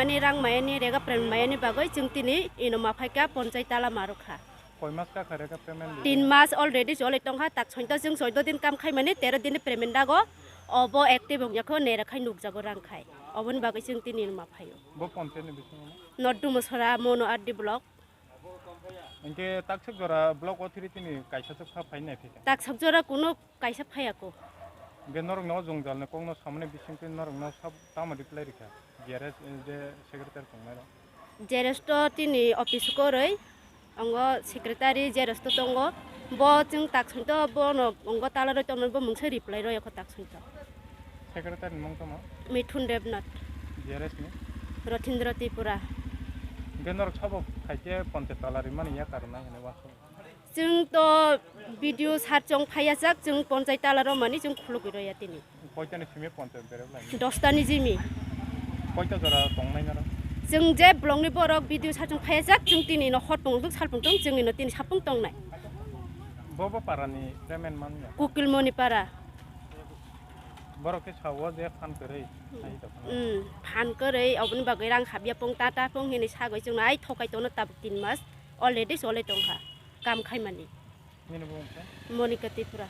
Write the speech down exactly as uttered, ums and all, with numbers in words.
Ani rang mayani rega payment mayani bagwi chwng tini ino maphaikha ponchai tala marokha. Koi mas kakha rega payment? Tin mas already choli tongkha, tak sointo chwng soido din kam khaimani tero din payment dago. Obo active wngya kho, nera khai nukjago rang khai. Oboni bagwi chwng tini ino maphaio. Bo ponchai ni bisingo? North Dumusora, Mono R D block. Hingke taksak jora block authority ni kaisa chukha phai nai phika? Taksak jora kuno kaisa phaiya ko. Hingke norok no jwngjal ni kok no samani bisingtwi norok no sab tamo reply rikha? G R S, eh, je secretary tongnai rok? G R S to tini office koroi, ongo secretary G R S to tongo. Bo chwng taksak to bono ongo tala roi tongmani bo mungsa reply roi kho taksak to. Secretary ni mung tamo? Mithun Debnath. G R S ni? Rothindra Tripura. Hingke norok sabo khaikhe ponchai tala rimani ya karon nai hwnwi uansuk? Chwng to B D O sir chong phaiya jak, chwng ponchai tala romani chwng khulugwi roya tini. Koita ni simi ponchai berep lai? Dosta ni jimi. Koita jora tongnai norok? Chwng je block ni borok B D O sir chong phaiya jak, chwng tini no hot tong duk sal pung tong, chwng ino tini sapung tongnai. Bo bo para ni chairman man ya? Kukilmoni para. Borok khe sao je phan kwrwi, Hmm. Nai tongkha. Hmm, phan kwrwi, oboni bagwi rang habya pung, tata pung hinwi sagwi chwngno ai thokai tono tabuk tin mas already choli tongkha kam khaimani. Nini bumung khe? Monika Tripura.